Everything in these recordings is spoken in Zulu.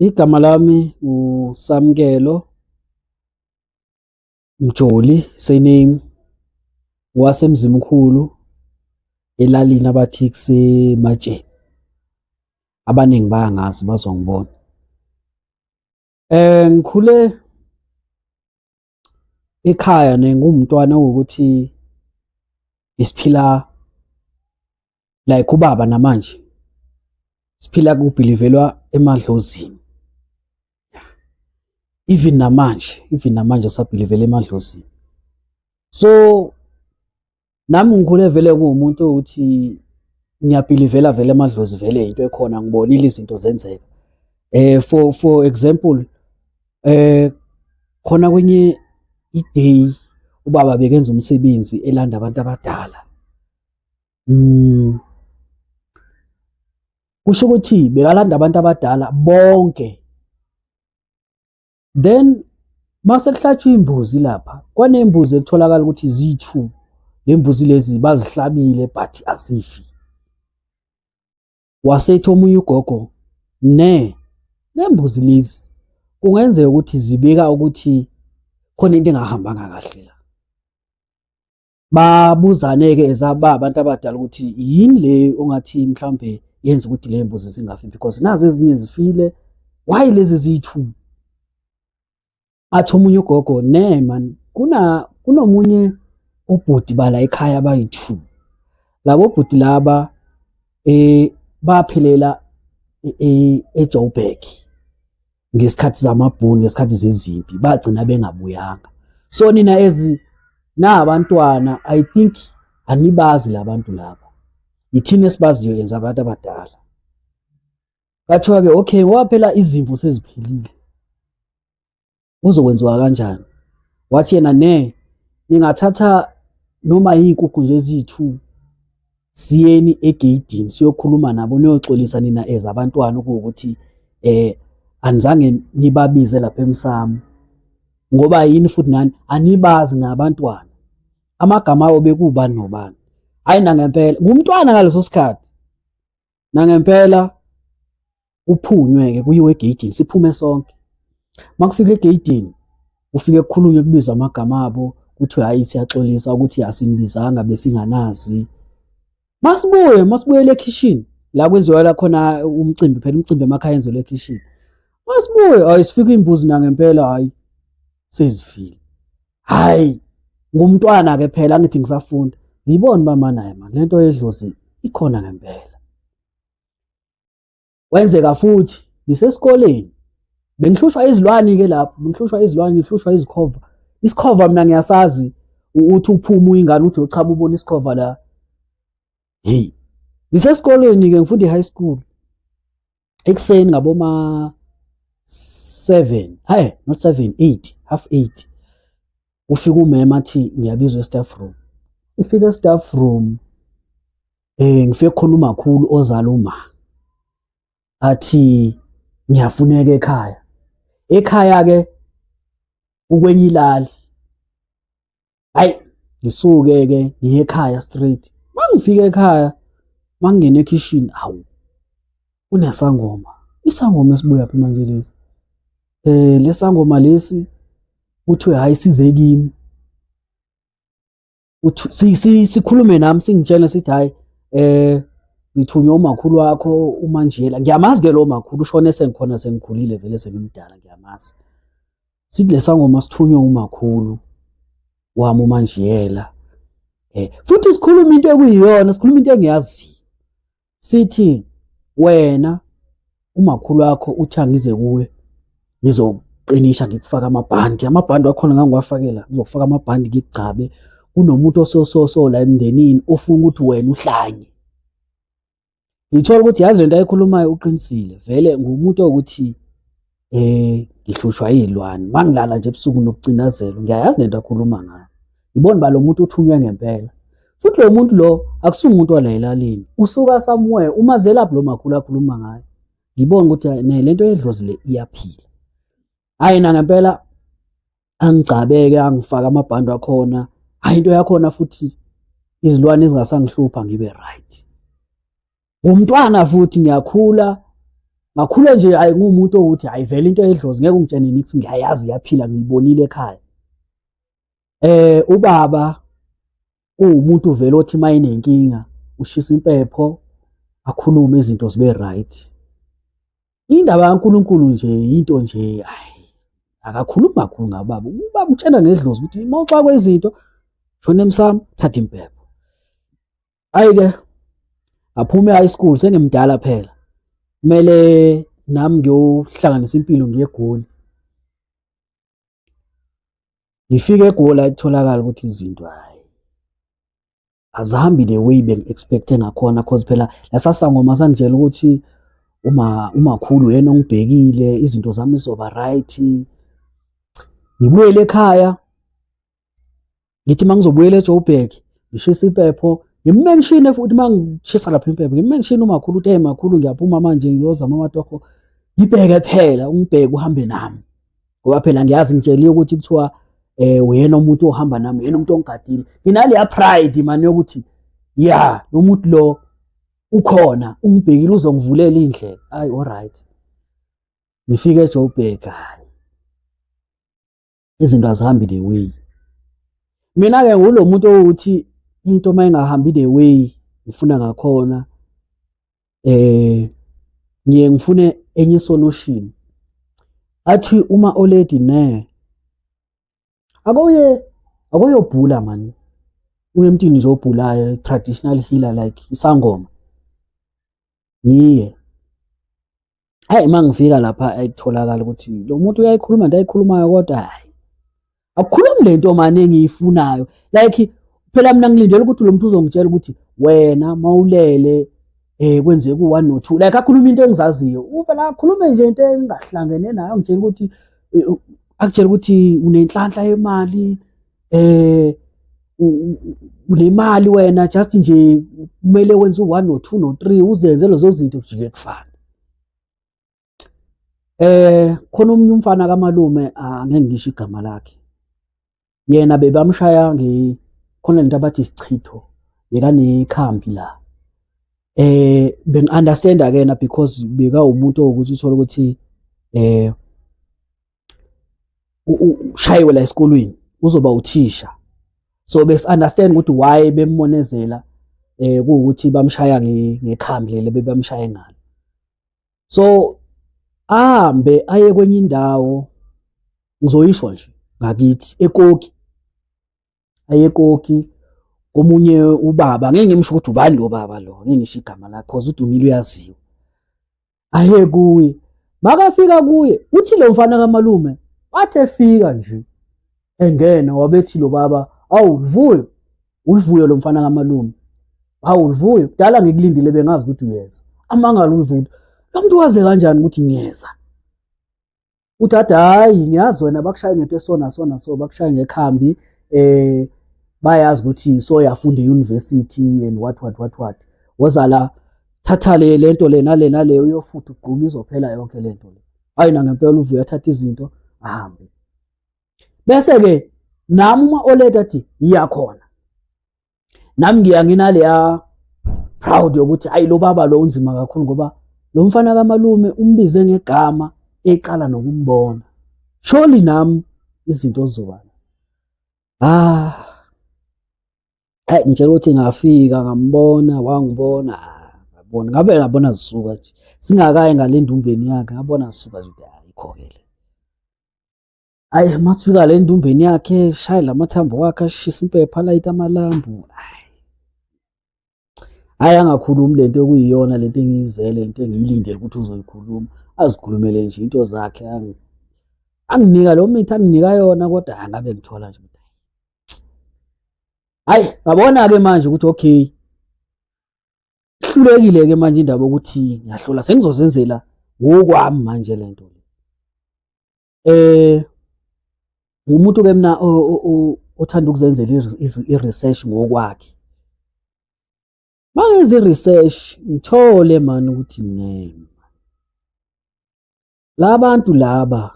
Igama lami uSamkelo Mjoli, surname waseMzimkhulu elalini abathi kuseMatsheni. Abaningi bayangazi bazongibona. Ngikhule ekhaya nengumntwana ukuthi isiphila like ubaba namanje siphila kubhilivelwa emadlozini, even namanje sabhilivela emadlozini. So nami ngikhule vele kuwumuntu ukuthi ngiyabhilivela vele emadlozi, vele into ekhona, ngibonile izinto zenzeka. For example, khona kwenye i-day ubaba bekenza umsebenzi elanda abantu abadala. Kusho ukuthi bekalanda abantu abadala bonke, then mase kuhlatshwa imbuzi lapha, kwanembuzi etholakala ukuthi ziyi-two. Le mbuzi lezi bazihlabile but azifi. Wasethi omunye ugogo, ne le mbuzi lezi kungenzeka ukuthi zibika ukuthi khona into engahambanga kahle la. Babuzane-ke ezaba abantu abadala ukuthi yini le ongathi mhlawumbe yenza ukuthi le mbuzi zingafi, because nazi ezinye zifile, why lezi ziyi-two? Athi omunye ugogo, ne man, kunomunye ubhuti bala ekhaya abayi-two. Labo bhuti laba baphelela eJoburg ngesikhathi zamabhunu, ngesikhathi zezimpi, bagcina bengabuyanga. So nina ezi nabantwana, I think anibazi labantu laba, yithina esibaziyo yenza abantu abadala. Kathiwa-ke okay, ngoba phela izimvu seziphilile, kuzokwenziwa kanjani? Wathi yena, ne ningathatha noma iy'nkukhu nje eziyi-two, siyeni egeyidini siyokhuluma nabo, niyoxolisa nina as abantwana okuwukuthi anizange nibabize lapha emsamo, ngoba yini futhi nani anibazi ngabantwana, amagama abo bekubani nobani. Hayi, nangempela ngumntwana ngaleso sikhathi, nangempela kuphunywe-ke kuyiwe egeyidini, siphume sonke. Makufika egeyidini, kufike kukhulunywe, kubizwa amagama abo, kuthiwe hayi, siyaxolisa ukuthi asinibizanga, besinganazi. Masibuye, masibuyele ekhishini la kwenziwa khona umcimbi, phela umcimbi emakhaya enzelwe ekhishini. Masibuye, hayi, sifika imbuzi nangempela, hayi, sezifile. Hayi, ngumntwana-ke phela, angithi ngisafunda, ngibona uba manaye mani lento yedlozi ikhona ngempela. Kwenzeka futhi ngisesikoleni, bengihlushwa izilwane-ke lapho, bengihlushwa izilwane, ngihlushwa izikhova. Isikhova mina ngiyasazi, uthi uphuma uyingane uthi uchama ubona isikhova la. Hey, ngisesikolweni-ke, ngifunda i-high school, ekuseni ngaboma 7, hayi, not 7, 8, half 8, ufika umema athi ngiyabizwa e-staff room. Ngifika e-staff room, ngifike khona umakhulu ozala uma, athi ngiyafuneka ekhaya. Ekhaya ke ukwenye ilali. Hayi, ngisuke ke ngiye ekhaya straight. Mangifika ekhaya, mangingena ekhishini, hawu, kunesangoma. Isangoma esibuya phi manje lesi? Lesangoma lesi kuthiwe hayi, size kimi, sikhulume nami, singitshele, sithi hayi, ngithunywe umakhulu wakho uManjela. Ngiyamazi ke lo makhulu, ushone sengikhona, sengikhulile vele, sengimdala, ngiyamazi. Sithi lesangoma sithunywe umakhulu wami uManjiyela, futhi sikhuluma into ekuyiyona, sikhuluma into engiyaziyo. Sithi wena umakhulu wakho uthi angize kuwe ngizoqinisha, ngikufaka amabhandi. Amabhandi wakhona ngangiwafakela, ngizokufaka amabhandi, ngikugcabe, kunomuntu osososo la emndenini ofuna ukuthi wena uhlanye. Ngithola ukuthi yazi lento ayikhulumayo uqinisile vele, ngumuntu ukuthi ngihlushwa izilwane, mangilala nje ebusuku nokucinazelo, ngiyayazi lento akhuluma ngayo. Ngibona ba lo muntu uthunywe ngempela. Futhi lo muntu lo akusumuntu wala elalini, usuka somewhere, umazelaphi lo makhulu akhuluma ngayo. Ngibona ukuthi ne lento yedlozi le iyaphila. Hayi, na ngempela angigcabeke, angifaka amabhandi akhona, hayi, into yakhona futhi izilwane ezingasangihlupha, ngibe right. Umntwana futhi ngiyakhula. Ngakhula nje hayi ngumuntu owuthi hayi vele into yedlozi ngeke ungitshene niks, ngiyayazi iyaphila, ngiyibonile ekhaya. Ubaba uwumuntu vele othi uma enenkinga ushisa impepho akhulume izinto zibe right. Indaba kaNkulunkulu nje into nje hayi akakhulumi kakhulu ngababa. Ubaba utshela ngedlozi ukuthi uma uxakwe izinto shona emsamo thatha impepho. Hayi-ke ngaphume e-high school sengimdala phela, kumele nami ngiyohlanganisa impilo ngiye eGoli. Ngifike eGoli ayitholakala ukuthi izinto hhayi azihambi the way bengi-expect-e ngakhona, cause phela lesa sangoma sangitshela ukuthi uma umakhulu uyena ongibhekile izinto zami zizoba right. Ngibuyele ekhaya ngithi uma ngizobuyela eJoburg ngishisa impepho ngimmenshine futhi uma ngishisa lapha impepho ngimmenshine umakhulu ukuthi hey makhulu ngiyaphuma manje ngiyozama amatoho, ngibheke phela ungibheke uhambe nami ngoba phela ngiyazi ngitsheliwe ukuthi kuthiwa uyena umuntu ohamba nami, uyena umuntu ongigadile. Nginaleya pride mani yokuthi ya lo muntu lo ukhona ungibhekile uzongivulela indlela. Hayi all right, ngifike eJoburg hayi izinto azihambi the way. Mina-ke ngulo muntu owuthi into uma ingahambi the way ngifuna ngakhona ngiye ngifune enye solution. Athi uma olady ne akoye akoyobhula mani, uye emntwini nje obhulayo, traditional healer like isangoma. Ngiye hayi uma ngifika lapha ayitholakala ukuthi lo muntu uyayikhuluma into ayikhulumayo, kodwa hayi akukhulumi le nto mani engiyifunayo. Like phela mina ngilindele ukuthi lo muntu uzongitshela ukuthi wena mawulele kwenzeka u-1 no 2, like akhuluma into engizaziyo. Uvela akhulume nje into engahlangene nayo, angitshela ukuthi akutshela ukuthi unenhlanhla yemali, unemali wena, just nje kumele wenze u-1 no 2 no 3 uzenze lezo zinto kujike kufana. Khona omunye umfana kamalume angeke ngisho igama lakhe, yena bebamshaya nge khona lento abathi isichitho, bekanekhambi la. Bengi-understand-a ke yena because bekawumuntu owukuthi uthole ukuthi ushayiwe la esikolweni uzoba uthisha, so besi-understand ukuthi why bemmonezela kuwukuthi bamshaya ngekhambi leli bebamshaye ngalo. So ahambe aye kwenye indawo, ngizoyisho nje ngakithi eKoki, aye eKoki komunye ubaba, ngeke ngimsho ukuthi ubani lo baba lo, ngeke ngisho igama lakhe cause udumile uyaziwa. Aye kuye, makafika kuye uthi lo mfana kamalume wathi efika nje engena wabethi lo baba, awu Luvuyo, uLuvuyo lo mfana kamalume, hawu Luvuyo kudala ngikulindile bengazi ukuthi uyeza. Amangala uLuvuyo, lo muntu waze kanjani ukuthi ngiyeza? Uthi athi hayi ngiyazi wena bakushaya ngento esona sona so bakushaya ngekhambi, bayazi ukuthi so yafunda e-university and what what what what, wozala thatha le lento le nale nale uyofutha ugquma izophela yonke lento le. Hayi na ngempela uVuyo athatha izinto ahambe. Bese ke nami uma oleta athi iyakhona, nami ngiya nginaleya proud yokuthi hayi lo baba lo unzima kakhulu ngoba lo mfana kamalume umbize ngegama eqala nokumbona, surely nami izinto zizoba. Hayi ngitshela ukuthi ngafika ngambona wangibona, ngabona ngabe ngabona zisuka nje singakayi ngale ndumbeni yakhe, ngabona zisuka nje ukuthi ayikho-ke le. Hayi masifika le ndumbeni yakhe shaye lamathambo wakhe ashisa impepha alayita amalambu. Hayi angakhulumi lento okuyiyona lento engiyizele, lento engiyilindele ukuthi uzoyikhuluma, azikhulumele nje into zakhe, anginika lo mithi anginika yona, kodwa angabe ngithola nje ukuthi hayi ngabona-ke manje ukuthi okay hlulekile-ke manje indaba yokuthi ngiyahlola, sengizozenzela ngokwami manje le nto le. Ngumuntu ke mina othanda ukuzenzela i-research ngokwakhe. Mangenza i-research ngithole mani ukuthi ne la bantu laba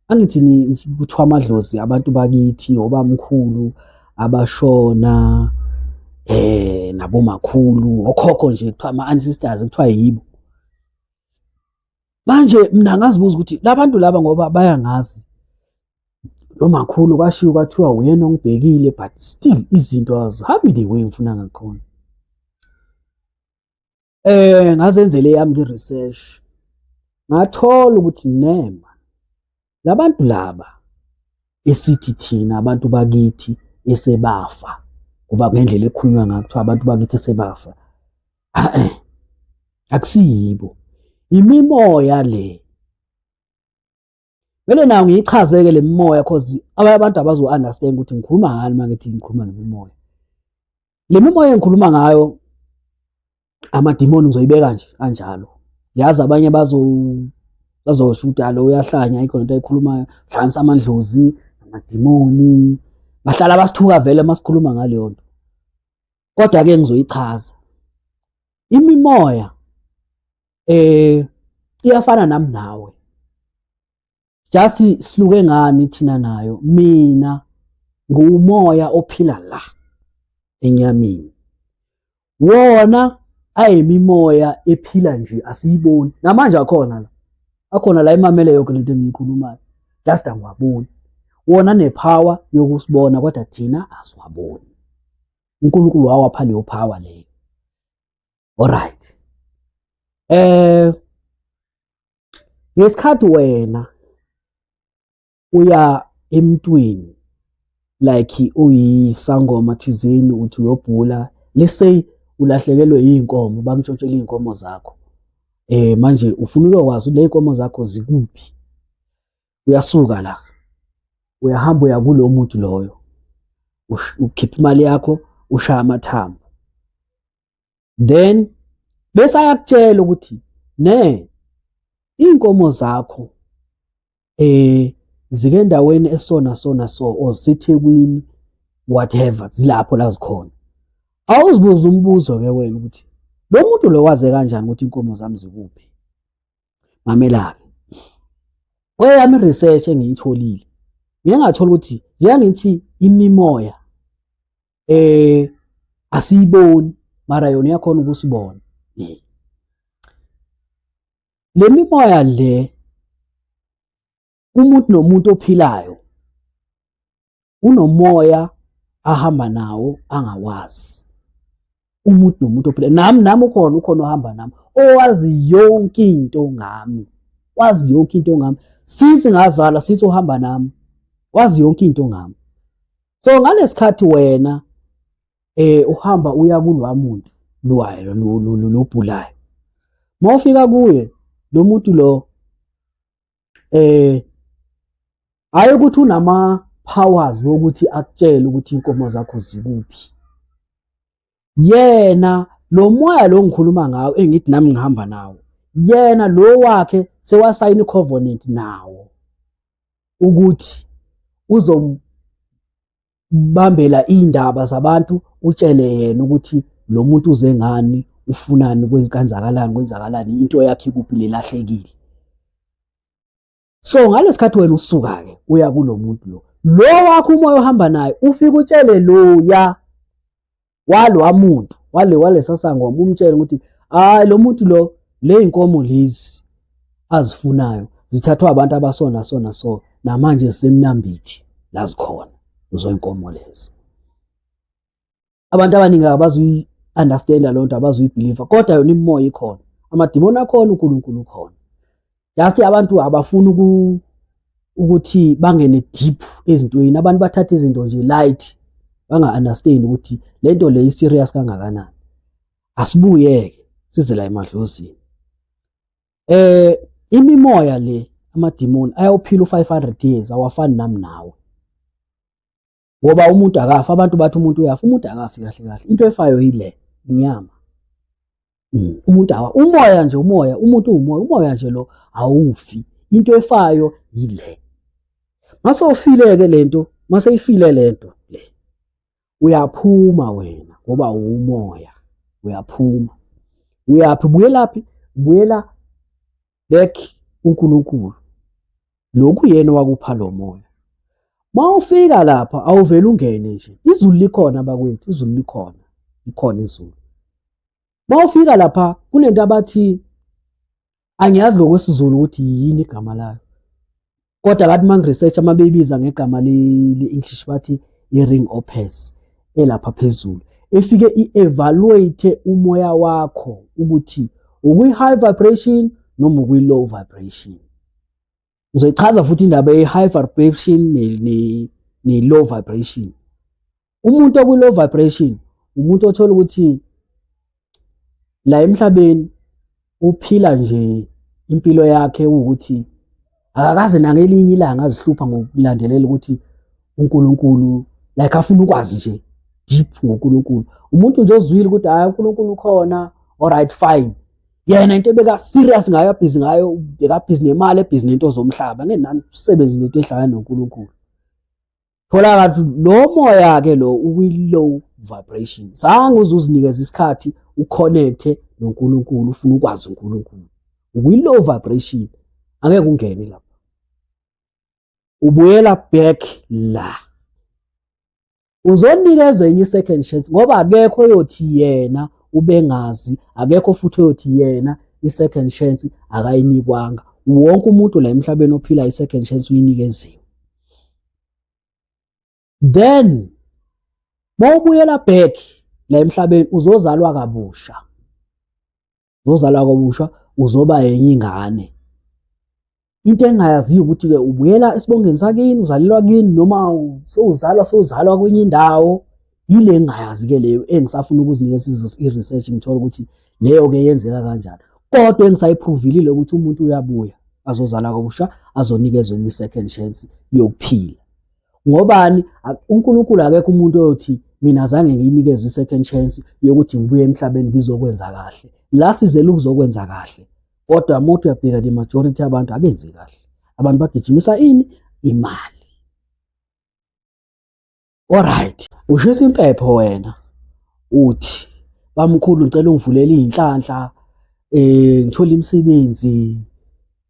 angithi kuthiwa amadlozi abantu bakithi obamkhulu abashona nabomakhulu okhokho nje kuthiwa ama-ancestors kuthiwa yibo. Manje mina ngazibuza ukuthi labantu laba ngoba bayangazi nomakhulu kwashiwo kwathiwa uyena ongibhekile, but still izinto azihambi the way ngifuna ngakhona. Ngazenzela eyami i-research, ngathola ukuthi nema labantu laba esithi thina abantu bakithi esebafa, kuba ngendlela ekhulunywa ngayo kuthiwa abantu bakithi esebafa, akusiyibo, imimoya le. Vele nayo ngiyichazeke le mimoya, cause abanye abantu abazo-understand ukuthi ngikhuluma ngani uma ngithi ngikhuluma ngemimoya. Le mimoya engikhuluma ngayo amadimoni, ngizoyibeka nje kanjalo. Ngiyazi abanye bazosho ukuthi alo uyahlanya, ayikho lento ayikhulumayo, hlanganisa amandlozi amadimoni, bahlala basithuka vele uma sikhuluma ngaleyo nto. Kodwa-ke ngizoyichaza imimoya, iyafana nami nawe, just sihluke ngani thina nayo. Mina ngumoya ophila la enyameni, wona ayimimoya ephila nje asiyiboni namanje, akhona la, akhona la imamele yonke lento engiyikhulumayo, just angiwaboni. Wona nepower yokusibona, kodwa thina asiwaboni. uNkulunkulu wawapha leyo power leyo. Alright, ngesikhathi wena uya emntwini, like uyisangoma thizeni, uthi uyobhula, let's say ulahlekelwe iy'nkomo, bakuntshontshela iy'nkomo zakho, manje ufuna ukuyokwazi ukuthi le y'nkomo zakho zikuphi. Uyasuka la, uyahamba uya kulo muntu loyo, ukhipha imali yakho, ushaya amathambo, then bese ayakutshela ukuthi ne iy'nkomo zakho zike endaweni esona sona so, or siThekwini, whatever, zilapho la zikhona. Awuzibuza umbuzo ke wena ukuthi lo muntu lo waze kanjani ukuthi inkomo zami zikuphi? Mamela-ke, kweyami research engiyitholile, ngike ngathola ukuthi njengangithi imimoya asiyiboni, mara yona iyakhona ukusibona. Le mimoya le, umuntu nomuntu ophilayo unomoya ahamba nawo angawazi. Umuntu nomuntu ophilayo, nami ukhona ohamba nami owazi yonke into ngami, wazi yonke into ngami since ngazalwa, since uhamba nami, wazi yonke into ngami. So ngalesikhathi wena uhamba uya kulwa muntu lwayo lobhulayo, mawufika kuye lo muntu lo, hayi ukuthi unama powers wokuthi akutshele ukuthi inkomo zakho zikuphi. Yena lo moya lo ngikhuluma ngawo, engithi nami ngihamba nawo, yena lo wakhe sewasayina i-covenant nawo ukuthi uzombambela iy'ndaba zabantu, utshele yena ukuthi lo muntu uze ngani, ufunani, kwenzakalani, kwenzakalani, into yakhe ikuphi lelahlekile. So ngalesikhathi wena usuka-ke uya kulo muntu lo, lo wakho umoya ohamba naye ufike utshele loya walwa muntu wale walesa sangoma, umtshele ukuthi hayi, lo muntu lo, le inkomo lezi azifunayo zithathwa abantu abasona sona so, namanje zisemnambithi la zikhona lezo inkomo lezo. Abantu abaningi abazuyi-understanda loo nto, abazuyibhiliva, kodwa yona imimoya ikhona, amadimoni akhona, uNkulunkulu ukhona. Just abantu abafuni ukuthi bangene deep ezintweni. Abantu bathatha izinto nje light, banga-understand ukuthi le nto le i-serious kangakanani. Asibuyeke size la emadlozini. Imimoya le, amadimoni ayawuphila u-500 years, awafani nami nawe, ngoba umuntu akafi. Abantu bathi umuntu uyafa, umuntu akafi kahle kahle. Into efayo yile inyama. Umuntu awa umoya nje, umoya, umuntu uwumoya, umoya nje lo awufi. Into efayo yile. Mase ufile-ke lento, mase ifile lento le, uyaphuma wena ngoba uwumoya, uyaphuma. Uyaphi? Buyelaphi? Buyela back kuNkulunkulu. Lokhu yena owakupha lo moya. Mawufika lapha awuvele ungene nje. Izulu likhona bakwethu, izulu likhona. Likhona izulu. Mawufika lapha kunento abathi Angiyazi ngokwesiZulu ukuthi yini igama layo. Kodwa kathi uma ngi-research uma beyibiza ngegama le-English bathi i-ring opes elapha phezulu. Efike i-evaluate umoya wakho ukuthi ukwi-high vibration noma ukwi-low vibration. Ngizoyichaza futhi indaba ye-high vibration ne-low vibration. Umuntu okwi-low vibration umuntu othola ukuthi la emhlabeni uphila nje impilo yakhe ukuthi akakaze nangelinye ilanga azihlupha ngokulandelela ukuthi uNkulunkulu, like afuna ukwazi nje deep ngoNkulunkulu. Umuntu nje ozwile ukuthi hayi, uNkulunkulu ukhona, alright, fine. Yena into ebeka serious ngayo, busy ngayo, beka busy nemali, ebusy nento zomhlaba, ngenamsebenzi nento ehlangana noNkulunkulu. Thola kathi lo moya ke lo ukwi-low vibration, zange uze uzinikeze isikhathi uconnecte noNkulunkulu, ufuna ukwazi uNkulunkulu. Ukwi-low vibration, angeke ungene lapha, ubuyela back la, uzonikezwa enye i-second chance, ngoba akekho oyothi yena ubengazi, akekho futhi oyothi yena i-second chance akayinikwanga. Wonke umuntu la emhlabeni ophila i-second chance uyinikeziwe. Then mawubuyela back la emhlabeni, uzozalwa kabusha, uzozalwa kabusha, uzoba enye ingane. Into engayaziyo ukuthi-ke ubuyela esibongeni sakini, uzalelwa kini, noma sowuzalwa kwenye indawo, yile engingayazi-ke leyo, engisafuna ukuzinikeza i-research ngithole ukuthi leyo-ke yenzeka kanjani. Kodwa engisayiphruvilile ukuthi umuntu uyabuya azozalwa kabusha, azonikezwa enye i-second chance yokuphila. Ngobani? UNkulunkulu, akekho umuntu oyothi mina azange ngiyinikezwe i-second chance yokuthi ngibuye emhlabeni ngizokwenza kahle. La sizele ukuzokwenza kahle, kodwa uma uthi uyabheka, the majority yabantu abenzi kahle. Abantu bagijimisa ini? Imali. Alright, ushisa impepho wena, uthi, "Bamkhulu, ngicela ungivulele iy'nhlanhla, ngithole imisebenzi,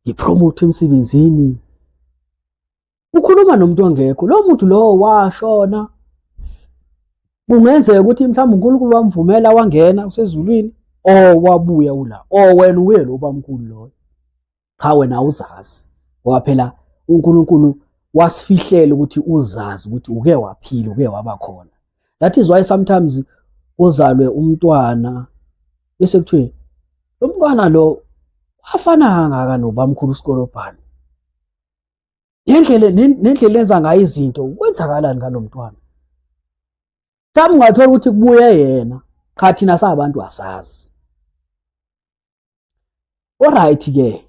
ngipromote emsebenzini." Ukhuluma nomuntu ongekho. Lo muntu lowo washona. Kungenzeka ukuthi mhlawumbe uNkulunkulu wamvumela wangena usezulwini, or wabuya ula, or wena uye lo bamkhulu loyo. Cha, wena awuzazi, ngoba phela uNkulunkulu wasifihlela ukuthi uzazi ukuthi uke waphila, uke waba khona. That is why sometimes uzalwe umntwana bese kuthiwe lo mntwana lo wafana kangaka nobamkhulu uSikolobhane, nendlela enza ngayo izinto. Kwenzakalani ngalo mntwana? Mhlawumbe ungathola ukuthi kubuye yena. Cha, thina sabantu asazi. Alright ke,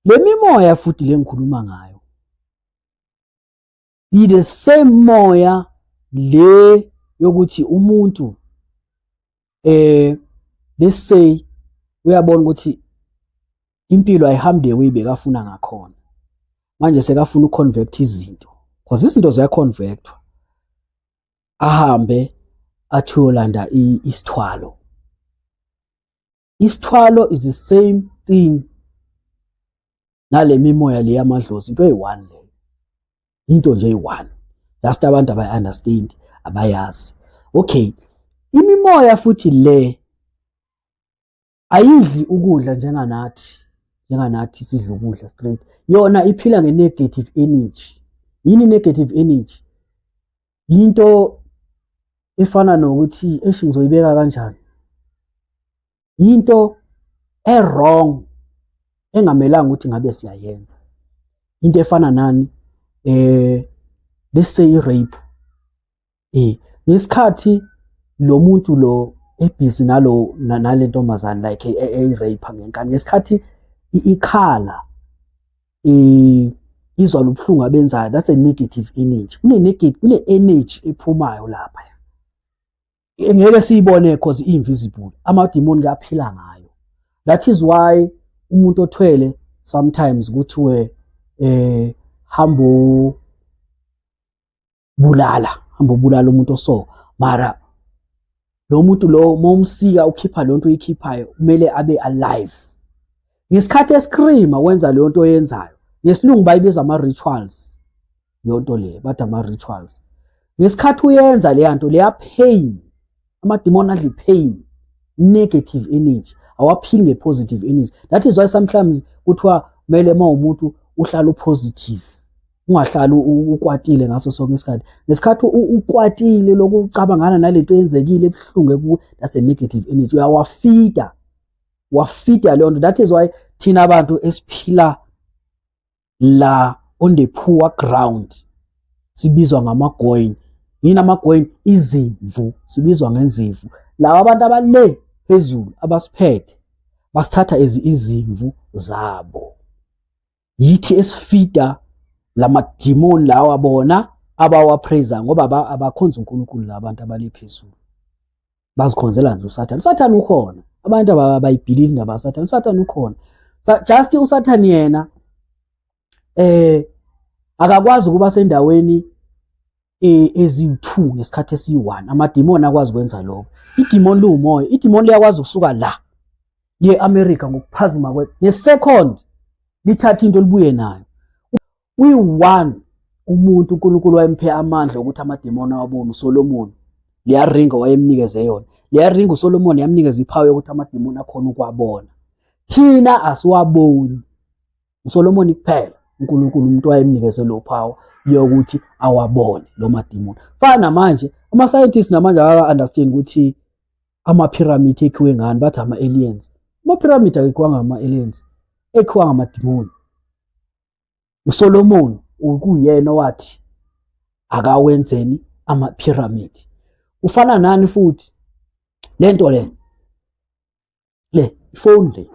le mimoya futhi le ngikhuluma ngayo, the same moya le yokuthi umuntu, let's say, uyabona ukuthi impilo ayihambi the way bekafuna ngakhona, manje sekafuna uconvert izinto, because izinto ziyaconvertwa, ahambe athi uyolanda isithwalo. Isithwalo is the same thing nale mimoya le yamadlozi, into eyi-one leyo, into nje eyi-one, just abantu abayi-understand, abayazi. Okay, imimoya futhi le ayidli ukudla njenganathi sidla ukudla straight. Yona iphila nge-negative energy. Yini negative energy? Into efana nokuthi, eish, ngizoyibeka kanjani, into e-wrong engamelanga ukuthi ngabe siyayenza. Into efana nani? Let's say i-rape. Ngesikhathi lo muntu lo ebusy nalo nale ntombazane, like eyi-rape ngenkani, ngesikhathi ikhala, izwa lobuhlungu abenzayo, that's a negative energy. Kune negative, kune energy ephumayo lapha engeke siyibone cause i-invisible. Amadimoni kuyaphila ngayo. That is why umuntu othwele sometimes kuthiwe hambo bulala, hamba ubulala umuntu oso. Mara lo muntu lo mawumsika ukhipha le nto uyikhiphayo, kumele abe alive ngesikhathi escreama wenza leyo nto oyenzayo. Ngesilungu bayibiza ama-rituals leyo nto le, bathi ama-rituals. Ngesikhathi uyenza leya nto leya, pain, amadimoni adla i-pain, negative energy. Awaphili nge-positive energy. That is why sometimes kuthiwa kumele uma umuntu uhlale u-positive, ungahlali ukwatile ngaso sonke isikhathi. Ngesikhathi ukwatile, lokhu ucabangana nalento eyenzekile ebuhlungu ekuwe, that's a negative energy. Uyawafeeda, wafeeda leyo nto. That is why thina abantu esiphila la on the poor ground sibizwa ngamagoyini. Yini amagoyini? Izimvu. Sibizwa ngenzimvu. Laba abantu abale phezulu abasiphethe basithatha as izimvu zabo. Yithi esifeeda lamadimoni lawa bona abawapraise, ngoba abakhonza uNkulunkulu. Labantu abale phezulu bazikhonzela nje uSathane. USathane ukhona, abantu abayibelieve indaba kaSathane. USathane ukhona, just uSathane yena akakwazi ukuba sendaweni eziwu-2 ngesikhathi esiyi-1. Amadimoni akwazi ukwenza lokho. Idimoni liwumoya. Idimoni liyakwazi ukusuka la liye e-America ngokuphazima kwe nge-second, lithathe into libuye nayo. Uyi-one umuntu uNkulunkulu wayemphe amandla ukuthi amadimoni awabone, uSolomon. Leya ring wayemnikeze yona, leya ring uSolomon yamnikeza ipower yokuthi amadimoni akhona ukuwabona. Thina asiwaboni. uSolomon kuphela uNkulunkulu umuntu wayemnikeze lo power yokuthi awabone lo madimoni. Fana namanje, ama-scientists namanje akaka-understand ukuthi ama-pyramid ekhiwe ngani. Bathi ama-aliens. Ama-pyramid akekhiwanga ngama-aliens, ekhiwa ngamadimoni. uSolomon ukuyena owathi akawenzeni ama-pyramid. Ufana nani futhi lento le phone le?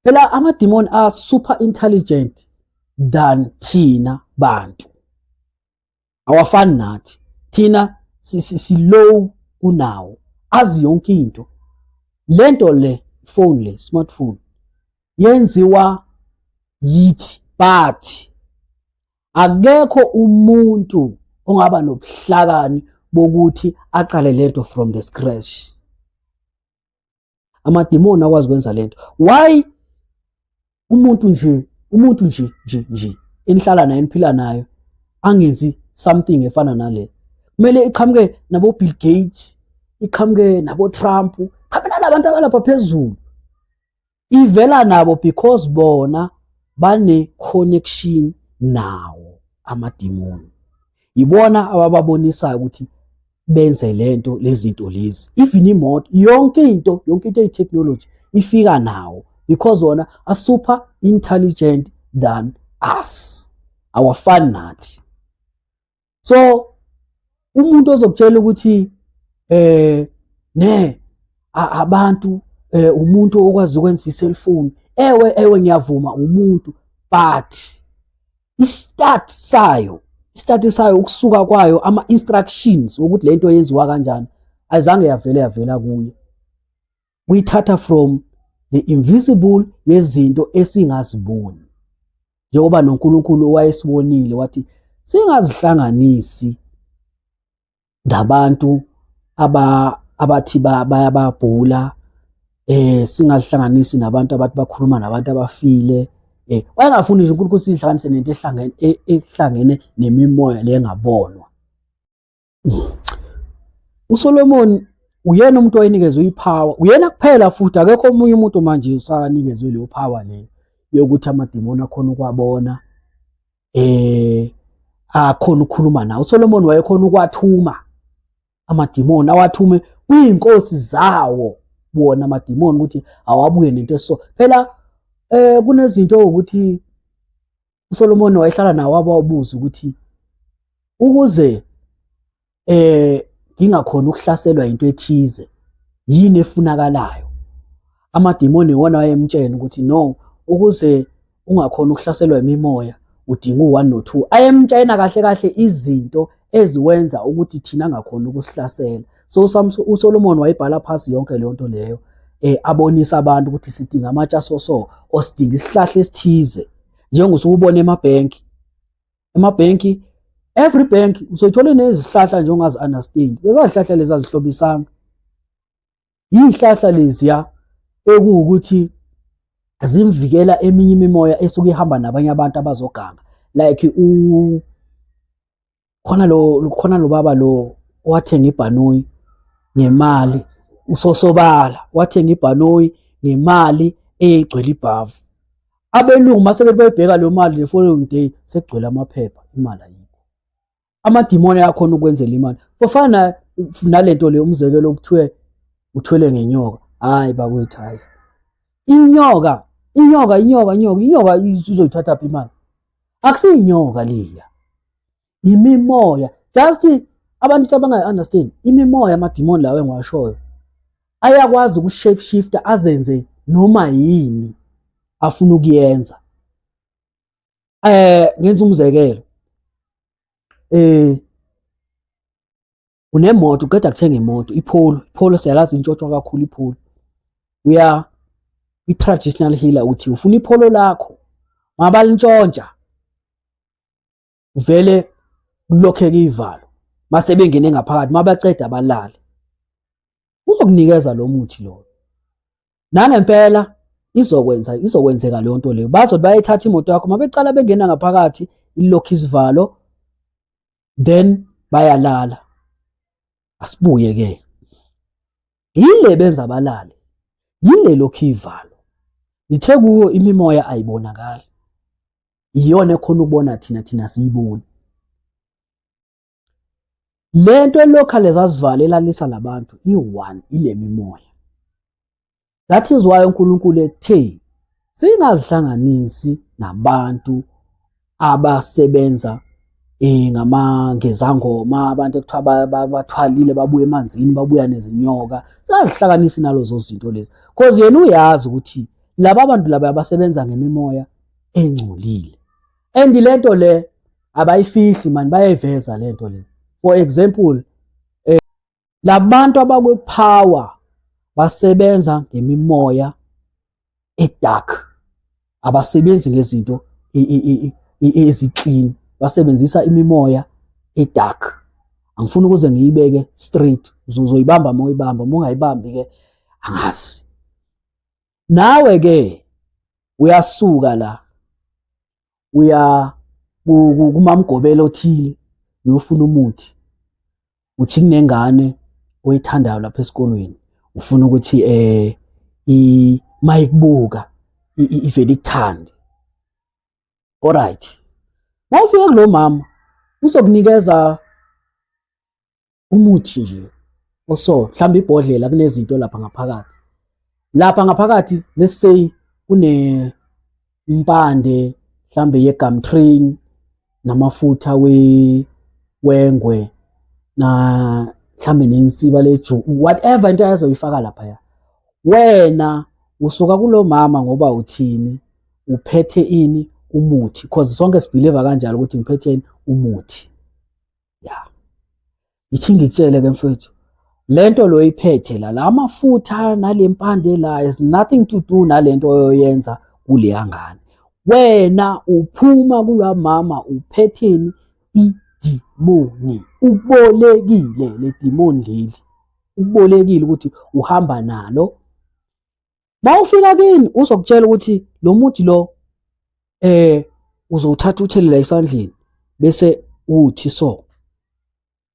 Phela amadimoni are super intelligent than thina bantu, awafani nathi. Thina si low kunawo, azi yonke into. Lento le phone le, smartphone, yenziwa yithi, but akekho umuntu ongaba nobuhlakani bokuthi aqale lento from the scratch. Amadimoni akwazi ukwenza lento. Why umuntu nje enihlala naye, eniphila nayo, angenzi something efana nale? Kumele iqhamuke nabo Bill Gates, iqhamuke nabo Trump, qhamuke nalabantu abalapha phezulu. Ivela nabo because bona bane connection nawo amadimoni. Ibona abababonisayo ukuthi benze lento, lezinto lezi. Even imoto, yonke into, yonke into eyi-technology ifika nawo because wona are super intelligent than us, awafani nathi. So umuntu ozokutshela ukuthi ne abantu umuntu okwazi ukwenza i-cellphone, ewe, ewe, ngiyavuma, umuntu, but i-start sayo, i-start sayo, ukusuka kwayo, ama-instructions ukuthi lento yenziwa kanjani, ayizange yavele yavela kuye. Kuyithatha from the invisible yezinto esingaziboni, njengoba noNkulunkulu wayesibonile wathi singazihlanganisi nabantu abathi bayababhula, singazihlanganisi nabantu abathi bakhuluma nabantu abafile. Wayengafuni nje uNkulunkulu sihlanganise nento ehlangene nemimoya lengabonwa. uSolomon uyena umuntu owayenikezwe ipower, uyena kuphela, futhi akekho omunye umuntu manje usanikezwe leyo power leyo yokuthi amadimoni akhona ukwabona, akhona ukukhuluma nawo. uSolomon wayekhona ukwathuma amadimoni, awathume kwiy'nkosi zawo wona amadimoni ukuthi awabuye nento eso. Phela kunezinto ukuthi uSolomon wayehlala nawo, ababuza ukuthi ukuze ngingakhona ukuhlaselwa into ethize, yini efunakalayo? Amadimoni iwona wayemtshela ukuthi no, ukuze ungakhona ukuhlaselwa imimoya udinga u-1 no-2. Ayemtshela kahle kahle izinto eziwenza ukuthi thina angakhona ukusihlasela. So uSolomon wayibhala phasi yonke leyo nto leyo, abonisa abantu ukuthi sidinga amatshe aso, or sidinga isihlahla esithize, njengosukubona emabhenki. Emabhenki, every bank usoyithola nezihlahla nje ongazi-understand. Leza zihlahla lezi azihlobisanga, iy'hlahla leziya ekuwukuthi zimvikela eminye imimoya esuke ihamba nabanye abantu abazoganga. Like u khona lo baba lo owathenga ibhanoyi ngemali, usosobala, wathenga ibhanoyi. ngemali eyayigcwele ibhavu. Abelungu mase bebheka leyo mali the following day sekugcwele amaphepha, imali ayikho. Amadimoni ayakhona ukwenzela imali. Kufana nalento le umzekelo okuthiwe uthwele ngenyoka. Hayi bakwethu, hayi. Inyoka, inyoka, inyoka, inyoka, inyoka izoyithatha phi imali? Akusiyinyoka leya. Imimoya. Just abantu abangayi-understand, imimoya amadimoni lawa engiwashoyo ayakwazi uku-shape shifter azenze noma yini afuna ukuyenza. Ngenza umzekelo. Unemoto, uqeda kuthenga imoto, iPolo, iPolo siyalazi intshontshwa kakhulu iPolo. Uya i-traditional healer uthi ufuna iPolo lakho, mabalintshontsha vele kulokheka ivalo, mase bengene ngaphakathi, mabaceda balale. Uzokunikeza lo muthi lo. Nangempela izokwenza, izokwenzeka leyo nto leyo. Bazothi bayayithatha imoto yakho, mabecala bengena ngaphakathi ilokhu isivalo, then bayalala. Asibuye ke. Yile benza balale. Yile lokhu ivalo. Ngithe kuwo imimoya ayibonakali. Iyona ekhona ukubona thina, thina siyiboni. Lento elokhu lezazivalo elalisa labantu i-one ile mimoya. That is why uNkulunkulu ethe singazihlanganisi nabantu abasebenza ngezangoma, abantu ekuthiwa bathwalile babuya emanzini, babuya nezinyoka. Singazihlanganisi nalozo zinto lezi, because yena uyazi ukuthi laba bantu laba abasebenza ngemimoya engcolile. And lento le abayifihli man, bayayiveza lento le. For example, labantu abakwe-power basebenza ngemimoya e-dark, abasebenzi ngezinto ezi-clean, basebenzisa imimoya e-dark. Angifuni ukuze ngiyibeke straight, uzoyibamba uma uyibamba, uma ungayibambi ke angazi. Nawe ke uyasuka la uya kumamgobelo othile uyofuna umuthi, uthi kunengane oyithandayo lapha esikolweni, ufuna ukuthi mayikubuka ivele ikuthande. Alright, mawufika kulo mama uzokunikeza umuthi nje oso mhlawumbe ibhodlela, kunezinto lapha ngaphakathi. Lapha ngaphakathi let's say kune impande mhlambe ye-gum tree namafutha wengwe na mhlambe nensiba leju, whatever into azoyifaka lapha. Wena usuka kulo mama ngoba uthini, uphethe ini? Umuthi. Because sonke si-believe kanjalo ukuthi ngiphethe umuthi. Ya, ithi ngikutshele ke mfethu, lento lo iphethe la lamafutha nalempande la is nothing to do nalento oyoyenza kuleya ngane. Wena uphuma kulwa mama uphetheni? Idimoni. Ubolekile le dimoni leli, ubolekile ukuthi uhamba nalo. Mawufika kini uzokutshela ukuthi lo muthi lo uzowuthatha uthelela esandleni bese uthi so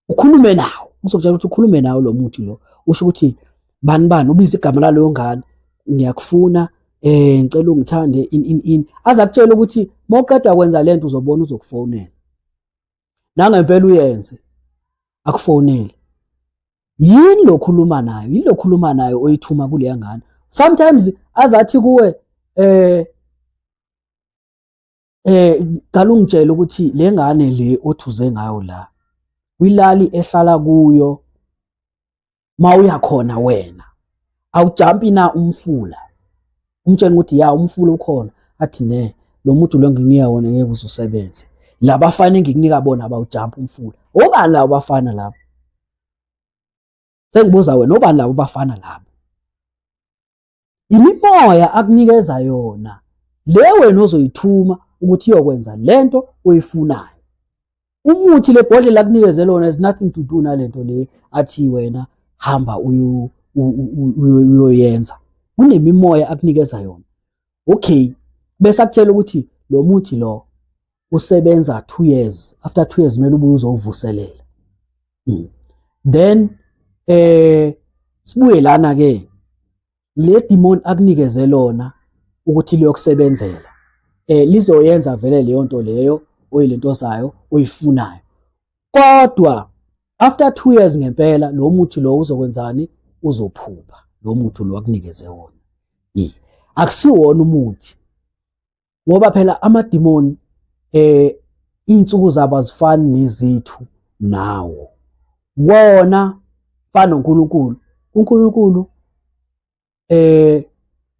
ukhulume nawo, uzokutshela ukuthi ukhulume nawo lo muthi lo, usho ukuthi bani bani, ubize igama laleyo ngane, ngiyakufuna, ngicela ungithande, in in in. Aza kutshela ukuthi mawuqeda kwenza lento uzobona uzokufonela. Nangempela uyenze, akufonele. Yini lo khuluma nayo? Yini lo khuluma nayo oyithuma kuleya ngane? Sometimes azathi kuwe qala ungitshele ukuthi le ngane le othuze ngayo la kwilali ehlala kuyo, mawuya khona wena awujampi na umfula? Umtshela ukuthi ya, umfula ukhona. Athi ne, lo muntu lo ngikunika wona ngeke uzusebenze, labafana engikunika bona abawujampa umfula. Obani labo bafana labo? Sengibuza wena, obani labo bafana labo? Imimoya akunikeza yona le wena ozoyithuma ukuthi iyokwenza lento oyifunayo. Umuthi lebhodlela akunikeze lona has nothing to do nalento le athi wena hamba uyoyenza. Kunemimoya akunikeza yona. Okay, bese akutshela ukuthi lo muthi lo usebenza 2 years, after 2 years kumele ubuye uzowuvuselela. Then sibuye lana ke. Le demon akunikeze lona ukuthi liyokusebenzela, lizoyenza vele leyo nto leyo oyilento zayo oyifunayo, kodwa after 2 years ngempela lo muthi lo uzokwenzani? Uzophupha lo muthi lo akunikeze wona. Akusiwona umuthi, ngoba phela amadimoni iy'nsuku zabo azifani nezithu nawo. Wona fana noNkulunkulu. UNkulunkulu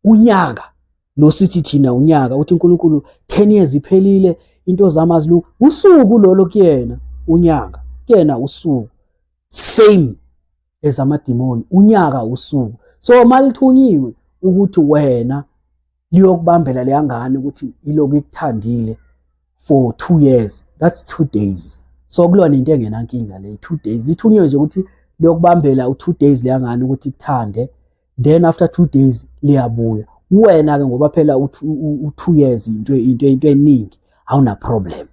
unyaka lo sithi thina unyaka, uthi uNkulunkulu 10 years iphelile, into zami azilungi. Usuku lolo kuyena, unyaka kuyena usuku, same ezamadimoni, unyaka usuku. So malithunyiwe ukuthi wena liyokubambela leya ngane ukuthi iloku ikuthandile for 2 years, that's 2 days. So kulona into engenankinga le 2 days, lithunyiwe nje ukuthi liyokubambela u2 days leya ngane ukuthi ikuthande, then after 2 days liyabuya. Wena ke ngoba phela u2 years into eningi, awuna problem.